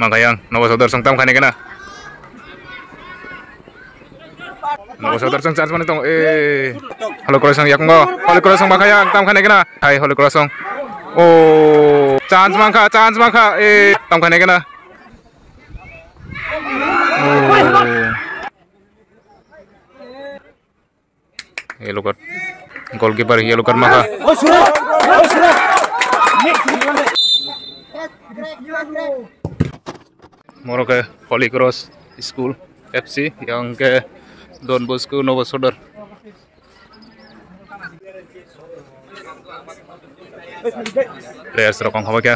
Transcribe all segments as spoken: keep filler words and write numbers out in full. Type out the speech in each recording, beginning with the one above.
Mangkha yang, Nobo Sodor song tam khaini kena. Nobo Sodor song chance mani tong, eh. Holy Cross song yakungo, Holy Cross song mangkha yang, tam khaini kena. Hai, Holy Cross song. Oh, chance mangkha, chance mangkha, eh, tam khaini kena. Oh. Yellow card. Goalkeeper yellow card mangkha. Moro khe Holy Cross School F C, yang khe Don Bosco Nobo Sodor. Players rok wngkha khe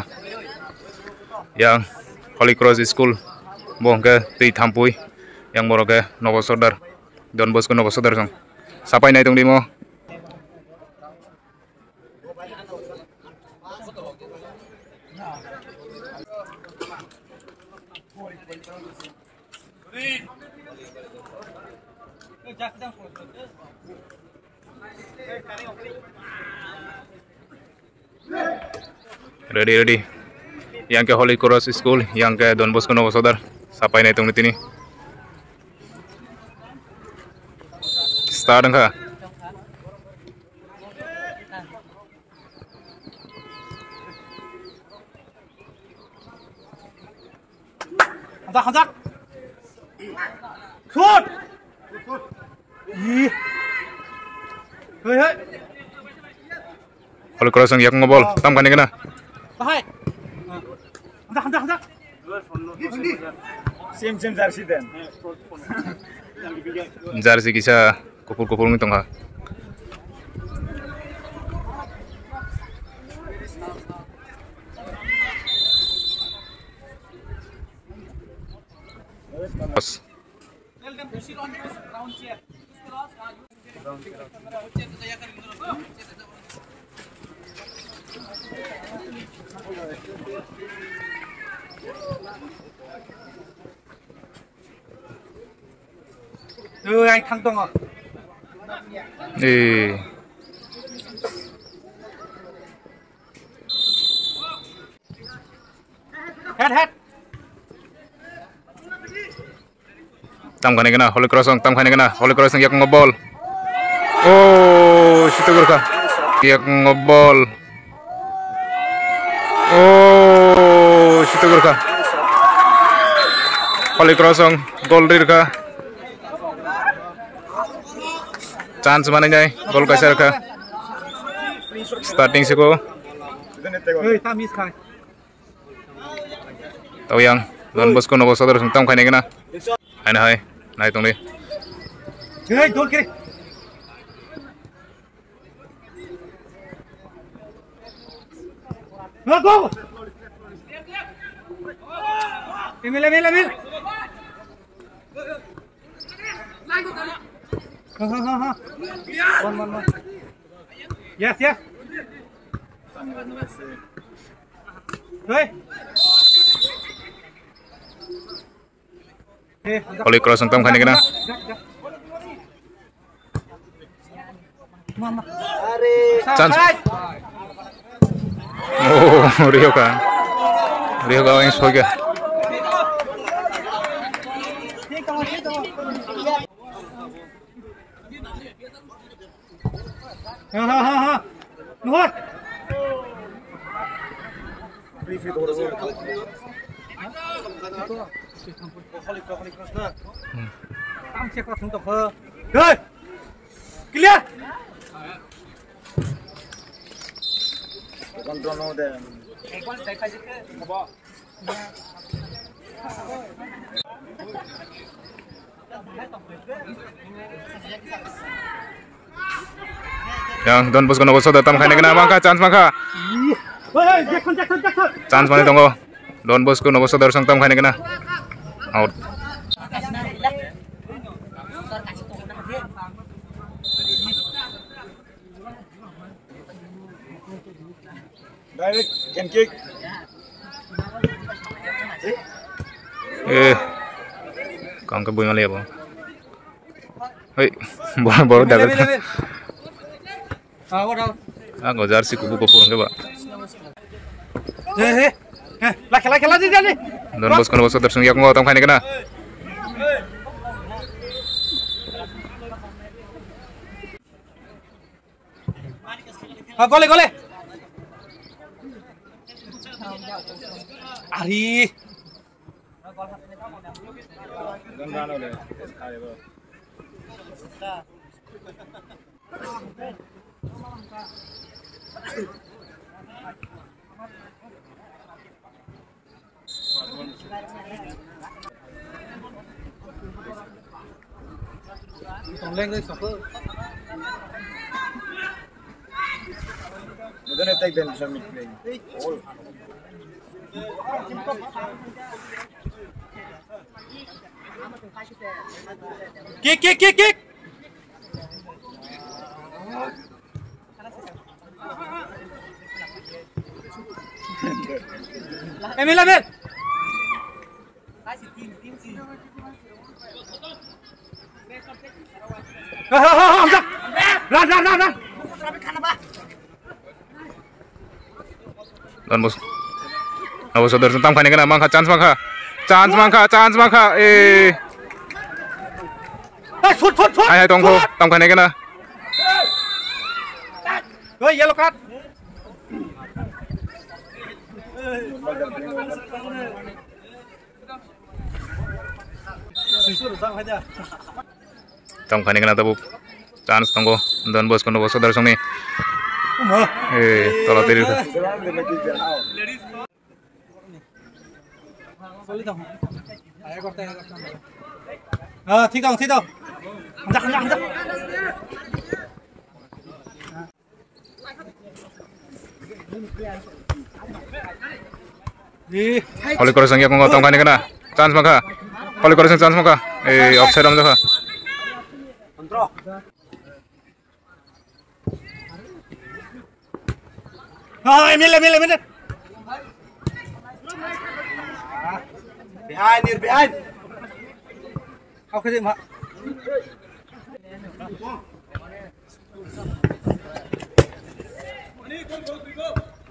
yang Holy Cross School, bo hwnkhe twi thampui, yang moro khe Nobo Sodor. Don Bosco Nobo Sodor song sapai nai tongdi mo. Ready, ready. Yang khe Holy Cross School, yang khe Don Bosco Nobo Sodor. Sapai nai tongni tini. Start wngkha. Handak, handak. Shoot. Ih. Hei, hei. Holy Cross wng yakungo bol. Tam kani kena. Bahai. Handak, handak, handak. Same, same jersey den. Jersey kisa. Kuphur kuphur wngwi tongkha. Oi, ang thang tongo. Eh. Head, head. Tam kani kena, Holy Cross wng, tam kani kena, Holy Cross wng yakungo bol. Oh, situ gurkha. Yakungo bol. Oh, situ gurkha. Holy Cross wng gol rirkha. Chance manai nai, gol kaisa rikha. Starting siko. Hey, tam miss khai. Tau yang, Don Bosco Nobo Sodor song tam khainai kena. Haina hai, nai tongdi. Hey, don't kick. Go, go. Emil, Emil, Emil. Ha, ha, ha, ha. One, one, one. Yes, yes. Hey. Holy Cross wng tam khainai kena. Chance. Oh, Ryoka. Ryoka wng soika. Ha, ha, ha, ha. Nuhur. Hmm. Tam check kha thung tokho. Hey! Clear! Control no de. Yang Don Bosco Nobo Sodor tam khainai kena mangkha, chance mangkha. Chance manwi tongo. Don Bosco Nobo Sodor song tam khainai kena. Out. Direct hand kick. Eh. Kam ke boima le bo. Hei, bor bor dagal. Ah, go jersey kubu kubu ke ba. Hey, hey. Lakhe, lakhe, lakhe, lakhe. Don Bosco no Bosco darsung yakung tong khaini kana. Ha, gole, gole. Ari. Kick, kick, kick, kick. Emil, Emil. Run, run, run, run. Don Bosco. Don Bosco darsung tam khaini kana, mankha, chance mankha. Chance mankha, chance mankha. Eh. Hey, shoot, shoot, shoot. Hai, hai, tongkho, shoot. Tam khaini kana. Hey, yellow card. Tong khaini kana tabuk chance tongo Don Bosco no Bosco darsung ni. Eh, tola tiri. Ah, thik dong, thik dong. Hanjak, hanjak, hanjak. Holy Cross ang yakung tong khaini kana. Chance mankha. Holy Cross ang chance mankha. Eh, offside rom jakha. Ah, mile, mile, mile. Behind, you're behind. How can you ma-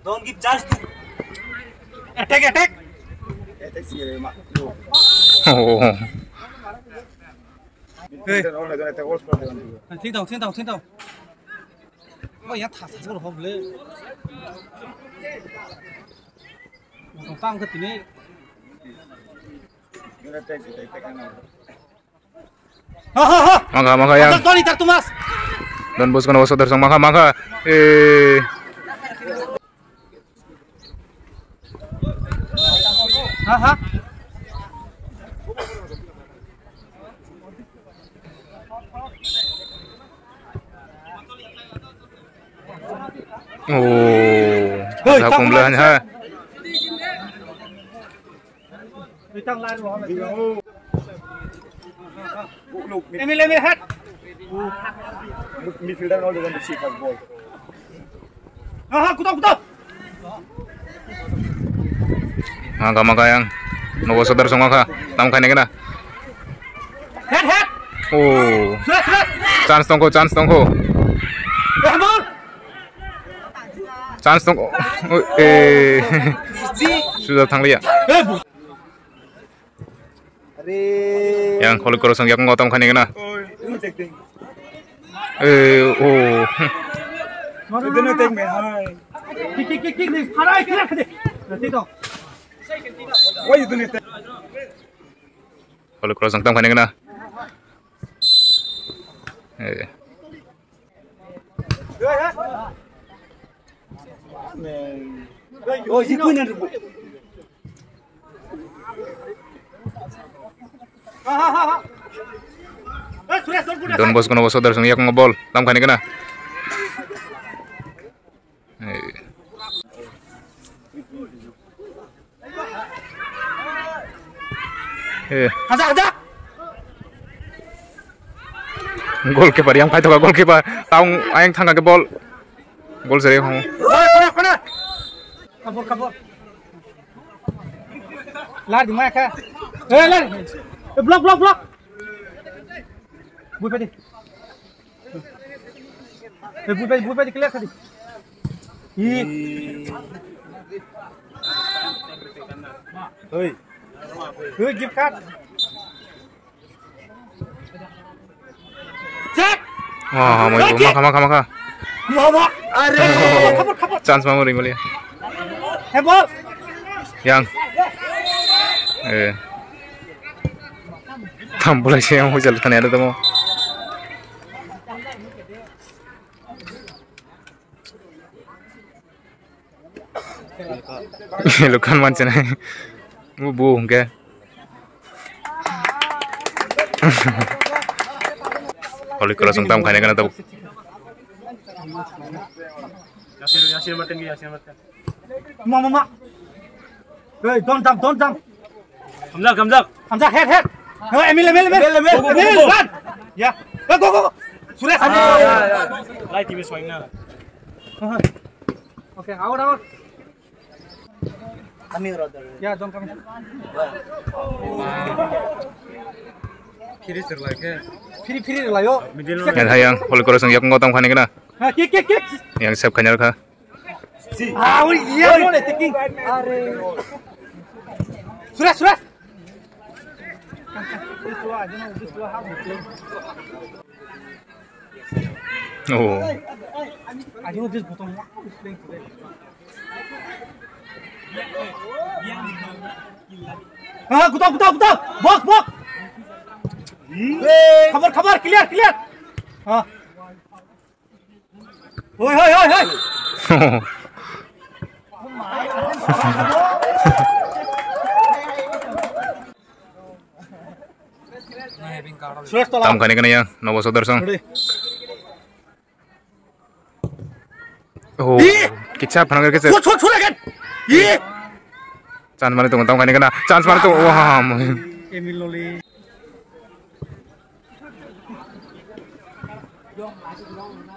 Don't give chance to attack, attack. Oh. Hey. Thik tong, thik tong, thik tong. Oh, ya, thas, thas, thas, hop le. Tong tang ke tini. Ha, ha, ha. Mangkha, mangkha yang. Tony, tar Thomas. Don Bosco no Bosco darsung mangkha, mangkha. Eh. Ha, ha. Oh. Hey, sa kumla ha. Emil, Emil, head. Midfielder only want to see for ball. Aha, kutok, kutok. Mangkha, mangkha yang. Nogo sodar songkha. Tam khaini kana. Head, head. Oh. Sudah, sudah. Chance tongkho, chance tongkho. Eh, ball. Chance tong, oh, eh. Sudah thanglia. Yang kholi korosong yakung gotom khani gana. Eh, oh. Kholi korosong tam khani gana. Eh. Don Bosco no sodar song yakung bol tam khani gana. Eh. Eh. Haja, haja. Goalkeeper yang paithoka, goalkeeper. Taung ayang thangka ke bol. Goal seri hong. Kona, kona, kona. Kabur, kabur. Lar di mai kha. Eh, lar. Eh, block, block, block. Bui pedi. Eh, bui pedi, bui pedi, clear khadi. Ih. Hei. Hei, gift card. Cek. Oh, oh, oh, makha, makha, makha. Mama, are. Chance ma muri muli. He bol. Yang. Eh. Tam bolai se yang hujal thani ada tamo. Lukan manchana. Bu, bu, hingke. Holy Cross wng tam khaina kana tabuk. Yasir, Yasir Martin, Yasir Martin. Ma, ma, ma. Hey, don't jump, don't jump. Hamzak, Hamzak. Hamzak, head, head. Hey, Emil, Emil, Emil. Emil, Emil. Go, go, go, Emil, go. Run. Ya. Hey, go, go, go. Suresh, ah, Emil. Ya, ya. Lai T V swing na. Okay, out, out. Kami order. Ya, don't come. Free sir lai ke. Free, free lai yo. Middle. Yang hayang, Holy Cross yang yakung gotong khani kena. Ha, kick, kick, kick. Yang save khani kha. Ah, oi, iya, oi. Boleh taking. Are. Suresh, Suresh. Oh. I don't know this button. What is playing today? Ah, gutak, gutak, gutak. Box, box. Khabar, khabar, clear, clear. Ah. Hoi, hoi, hoi, hoi. Suresh tola. Tam khani kana yang, Nobo Sodor song. Ready. Oh, ih! Kicha phanang kicha. Chua, chua, chua lagi. Ih! Chance mani tongo, tam khani kana. Chance mani tongo. Wah, Emil Loli.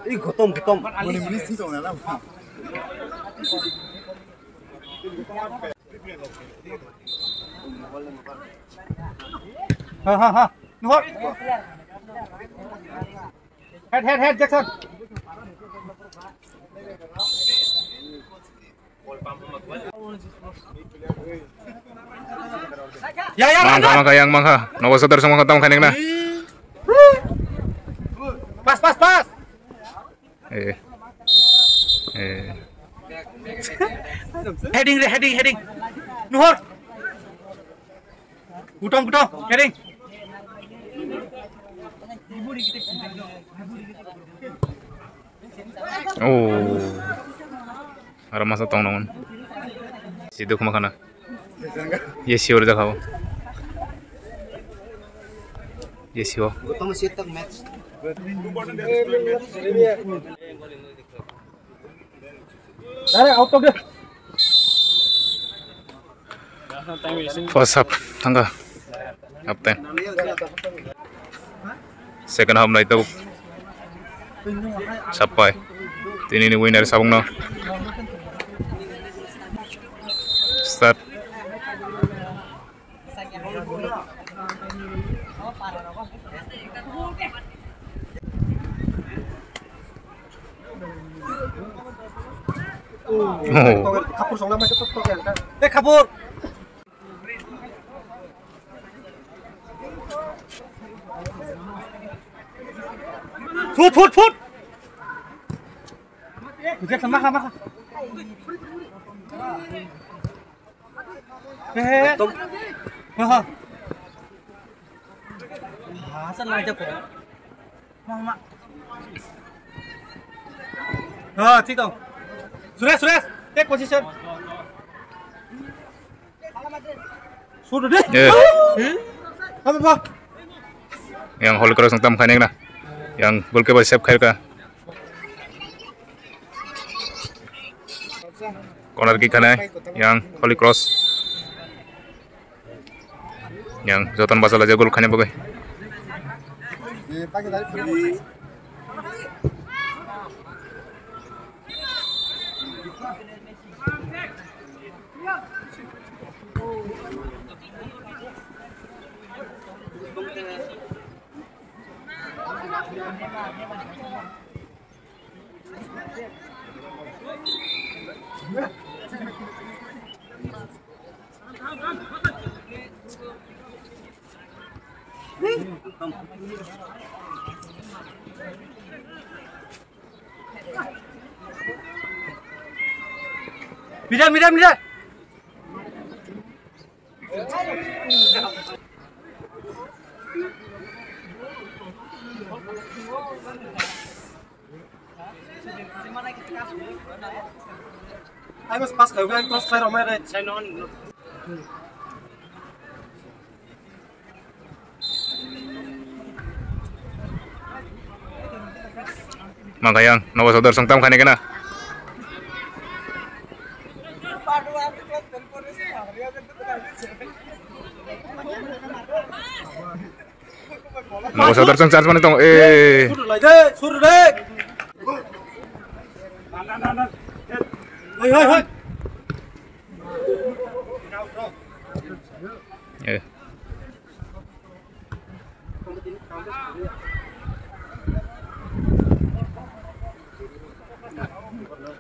Ih, gotom, gotom. Ha, ha, ha. Nuhor. Head, head, head, Jackson. Ya, ya, mangkha, mangkha, yang mangkha. Nobo Sodor song mangkha, tam khaning na. Pas, pas, pas. Eh. Eh. Heading re, heading, heading. Nuhor. Gutom, gutom, kering. Oh. Aro masa tong nongon. Si duk makana. Ye si ur dakha. Ye si o. Gutom si tak match. Dare, out of the. First half, thangkha. Half time. Second half nai tabuk. Sapai. Tini ni winner sabung no. Start. Oh. Kapur songla mai tok tok ya. Eh, kapur. Fut, fut, fut. Bujak sama, sama. He, he, he. Tom. Ha, ha. Ha, sir, lang jak ko. Ma, ma. Ha, thik tong. Suresh, Suresh, take position. Shoot de. Eh. Apa, apa? Yang Holy Cross tam khanek na. Yang goalkeeper save khair ka. Corner kick khanai, yang Holy Cross. Yang joton basa laja gol khani bagwi. Mira, mira, mira. Ai, mas pas kau kan cross fire omai re. Mangkayang, nobo sodor songtam khani kena. Nobo sodor song charge mani tong, eh. Suru lai de, suru de. Hoi, hoi, hoi. Eh.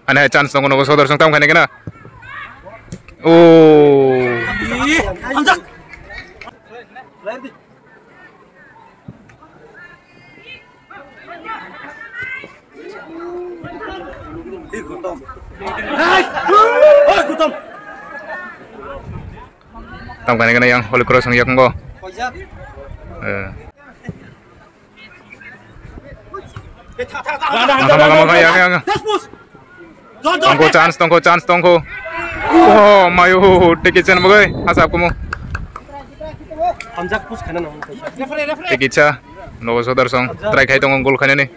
Ani hai chance tongo, nobo sodor song tam khaina kena. Oh. Tam kani kena yang Holy Cross yang yakung go. Eh. Maka, maka, maka, yang, yang. Tongko chance, tongko chance, tongko. Oh, mayo, tiki chen bagai, asap kumu. Hamjak push khana nang. Tiki cha, nobo sodar song, try khai tongo goal khainani.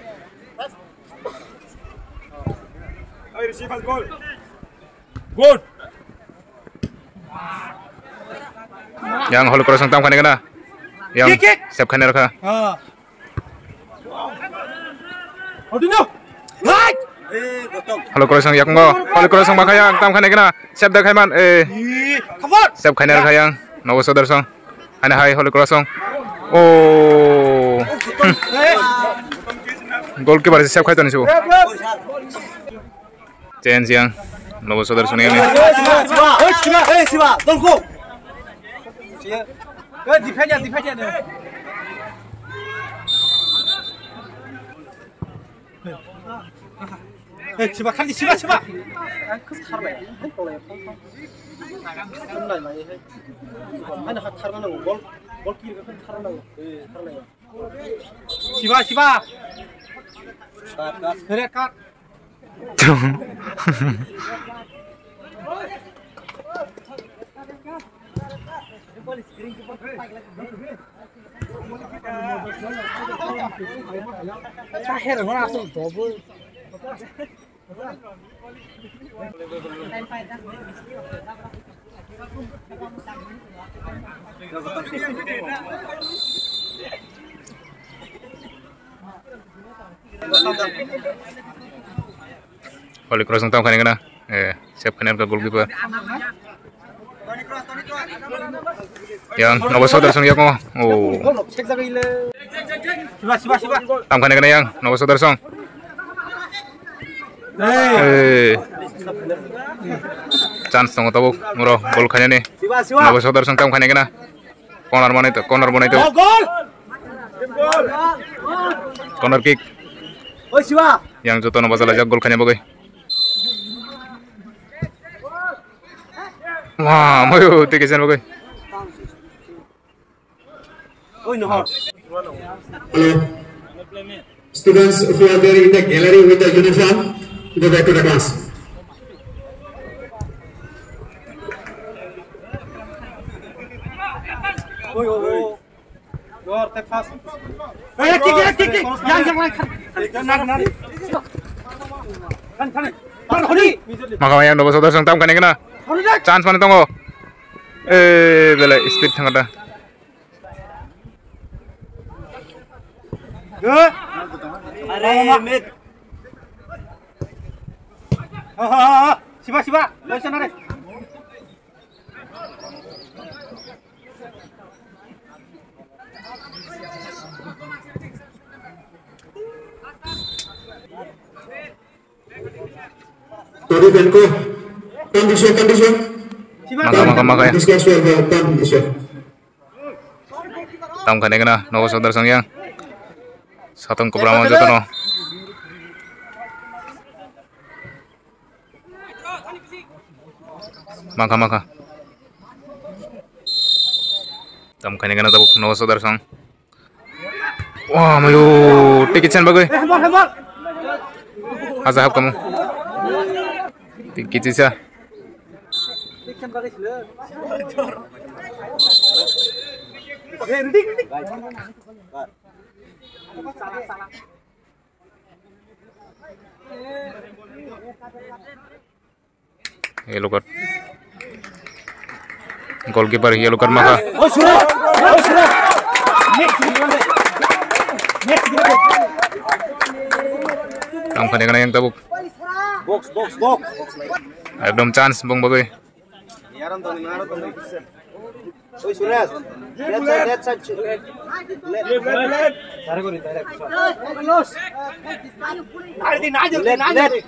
Good. Yang Holy Cross tam khani kena. Yang kick, kick. Sep khani rakha. Ah. Odino. Right. Holy Cross yang yakung go. Holy Cross yang bakha yang tam khani kena. Sep da khaiman. Eh. Come on. Sep khani rakha yang. Nobo sodar song. Ani hai Holy Cross song. Oh. Goalkeeper sep khai toni su. Change yang. Nobo sodar suni ni. Siva, Siva, eh, Siva, don't go. Eh, defend ya, defend ya. Eh, Siva, khali Siva, Siva. Siva, Siva. Red card. Holy Cross tong khani kena. Eh, sep khani ka goalkeeper. Yang nobo sodar song yakung. Oh. Siva, Siva, Siva. Tam khani kena yang nobo sodar song. Eh. Chance tongo tabuk. Muro goal khainani. Siva, Siva. Nobo sodar song tam khani kena. Corner manai to, corner manai to. Goal, goal. Corner kick. Oi, Siva. Yang joto no bajalaijak goal khaina bagwi. Wah, mayo, tiki sen bagwi. Oi, no. Students who are there in the gallery with the uniform, go back to the class. Oi, oi, oi. Your take fast. Hey, kick, kick, kick, kick. Yang, yang, yang. Nari, nari. Kan, kan. Kan, hori. Maka yang nobo sodar song tam kani kena. Hori, dek. Chance mana tongo? Eh, belai speed thangata. Good. Are, mid. Ha, ha, ha, ha. Siva, Siva. Loisa nare. Tadi Benko, condition, condition. Maka, maka, maka ya. Discuss well, well, condition. Tam khainai gana nogo sodar song yang. Satong kubra mo jotono. Mangkha mangkha. Tam khainai gana tabuk nogo sodar song. Wah, mayo, ticket chan bagwi. Asa hap kamu. Ticket sisa. Yellow card. Goalkeeper yellow card maka. Tam khainai gana yang tabuk. Box, box, box. Ekdom chance bung bagwi. Oi, Suraj. Left side, left side. Left, left, left. Left, left.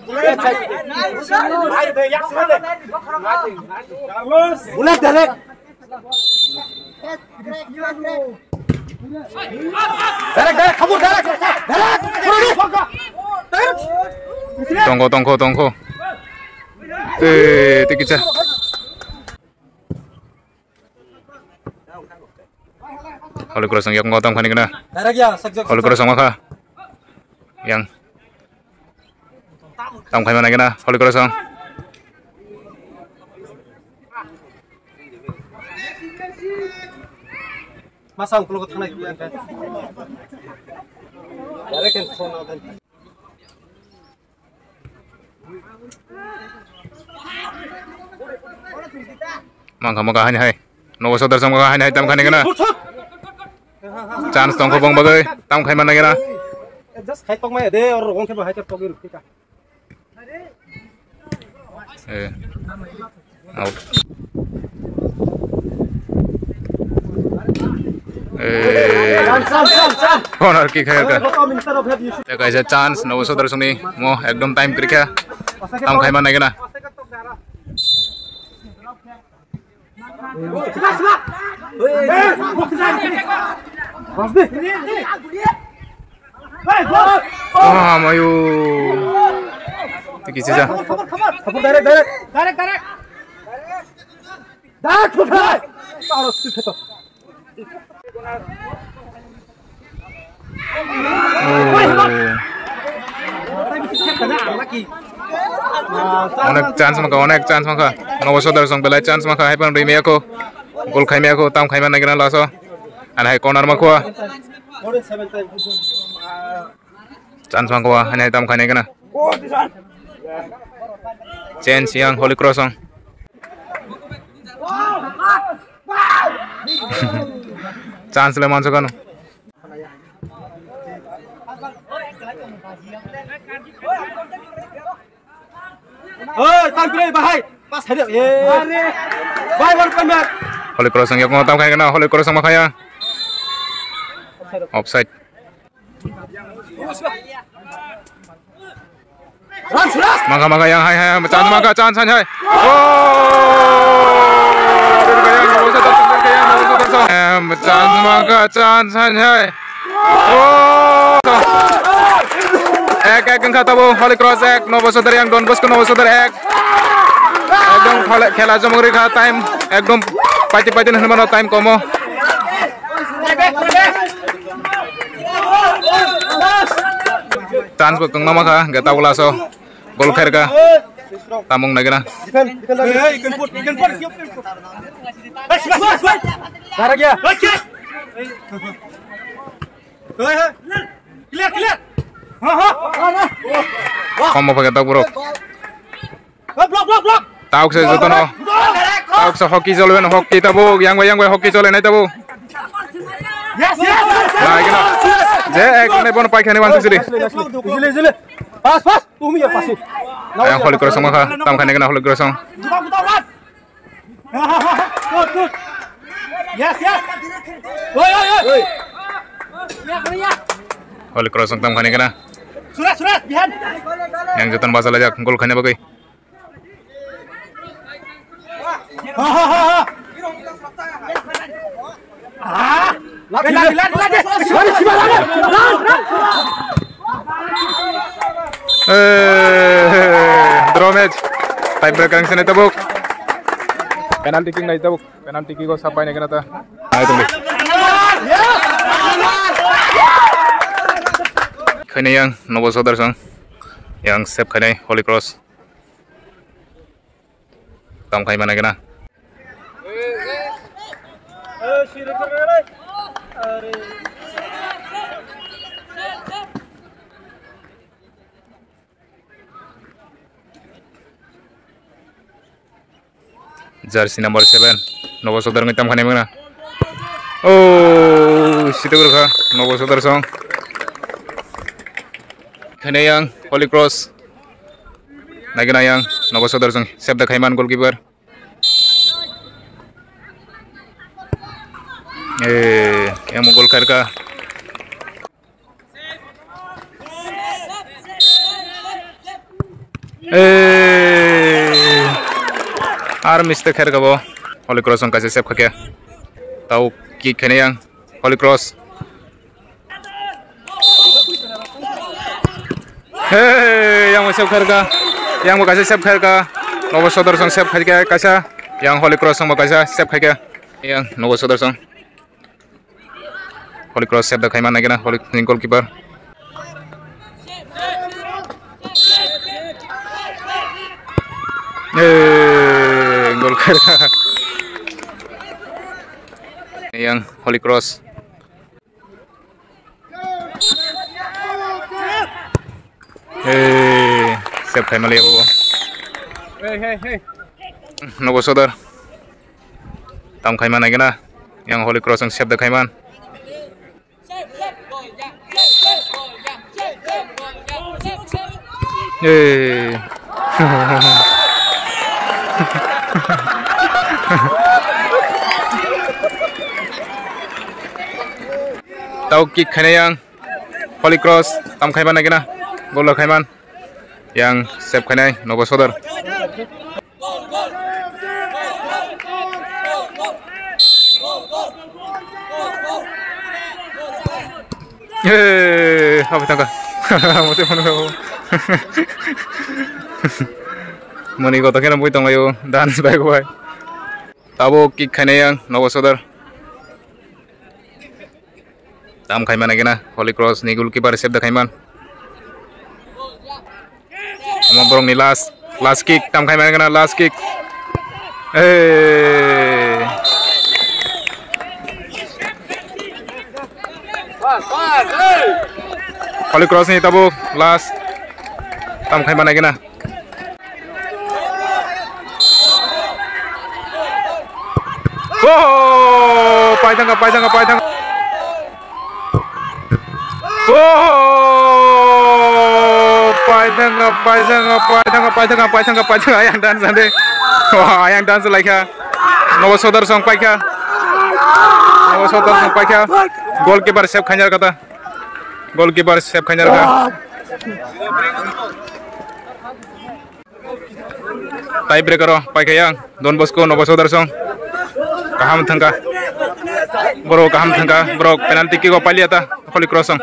Left side. Bullet direct. Direct, direct, kabur, direct, direct. Tongkho, tongkho, tongkho. Eh, ticket cha. Holy Cross yang ngau tam khani kena. Direct ya, sakjak, Holy Cross yang maka. Yang. Tam khai mana kena, Holy Cross yang. Masa ang kulo thanai. Direct yang phone out. Mangkha mangkha hani hai. Nogo sodar song mangkha hani hai tam khani kena. Chance tongkho bong bagwi tam khai mana kena. Just khai tong mai de or rong khe ba hai tong rukhi ka. Eh. Out. Eh. Corner kick hai ka. Te kaisa chance nogo sodar songni mo ekdom time kwrwikha. Tam khai mana kena. Ah, mayo. Tiki sisa. Direct, direct. Direct, direct. Direct, direct. Onek chance mangkha, onek chance mangkha. Nogo sodar song belai chance mangkha, hai phano rwi maya kho. Goal khai maya kho, tam khai man nai kena last o. Ani hai corner mangkha. Chance mangkha, ani hai tam khai nai kena. Chance yang Holy Cross ang. Chance le manso kanu. Oi, tam kre bahai. Pas hadio. Eh. Bahai, one point back. Holy Cross ang yakno tam khai kena, Holy Cross ang makhaya. Offside. Mangkha, mangkha, yang hai, hai, hai, chance mangkha, chance hai, hai. Oh! Em, chance mangkha, chance hai, hai. Oh! Ek, ek, wngkha tabuk, Holy Cross ek, Nobo Sodar yang, Don Bosco Nobo Sodar ek. Ekdom khela, khela jomok rikha, time ekdom paiti, paiti hinwi mano, time komo. Chance bo kwbangma kha, hwnkhe tabuk last o goal khairkha. Tamung naikhe na. Komo phai khe tabuk borok. Block, block, block. Tauk se jotono. Tauk se hockey cholben, hockey tabuk, yang bai, yang bai hockey chole nai tabuk. Yes, yes. Nai kena. Je ek ne bono pai khani wan sili. Sili, sili. Pas, pas. Tumi ya pas. Ayang Holy Cross mangkha, tam khani kena Holy Cross. Buta, buta, run. Good, good. Yes, yes. Oi, oi, oi. Holy Cross tam khani kena. Suresh, Suresh, behind. Yang joton basa lajak, goal khani bagwi. Ha, ha, ha, ha. Ah! Eh, draw match. Tie breaker ang sanai tabuk. Penalty kick nai tabuk. Penalty kick o sap bai nai kena ta. Nai tongdi. Khaina yang Nobo Sodar song. Yang save khainai Holy Cross. Tam khai mana kena. Jersey number seven, Nobo Sodar ngi tam khani mangna. Oh, situ guru kha, Nobo Sodar song. Khane yang, Holy Cross. Nagina yang, Nobo Sodar song, save da khaiman goalkeeper. Eh, yang goal kharka. Eh, ar mistake khairka bo. Holy Cross wng kaisa save khaikhe. Tau kick khainai yang. Holy Cross. Hey, yang bo save khairka. Yang bo kaisa save khairka. Nobo Sodar song save khaikhe kaisa. Yang Holy Cross wng bo kaisa save khaikhe. Yang Nobo Sodar song. Holy Cross save da khaiman nagina Holy ni goalkeeper. Eh, goal khairka. Yang Holy Cross. Eh, save khaimali bo. Hey, hey, hey. Nobo Sodar. Tam khaiman nagina. Yang Holy Cross ang save da khaiman. Eh. Tau kick khainai yang Holy Cross tam khaiman nagina. Goal khaiman. Yang save khainai Nobo Sodar. Eh, habai thangkha. Mote phone kha. Mani goto kheno bui tonglaio, dance bai bai. Tabo kick khainai yang Nobo Sodar. Tam khaiman nagina Holy Cross ni goalkeeper save da khaiman. Omo borok ni last, last kick, tam khaiman nagina last kick. Eh. Holy Cross ni tabuk last. Tam khaiman nagina. Oh, paithangkha, paithangkha, paithangkha. Oh, paithangkha, paithangkha, paithangkha, paithangkha, paithangkha, paithangkha, ayang dance ande. Wah, ayang dance laikha. Nobo Sodar song paikha. Nobo Sodar song paikha. Goalkeeper save khainjar kata. Goalkeeper save khainjar kata. Tie breaker o paikha yang Don Bosco Nobo Sodar song. Kaham thangkha. Borok kaham thangkha. Borok penalty kick o pailiya ta Holy Cross song.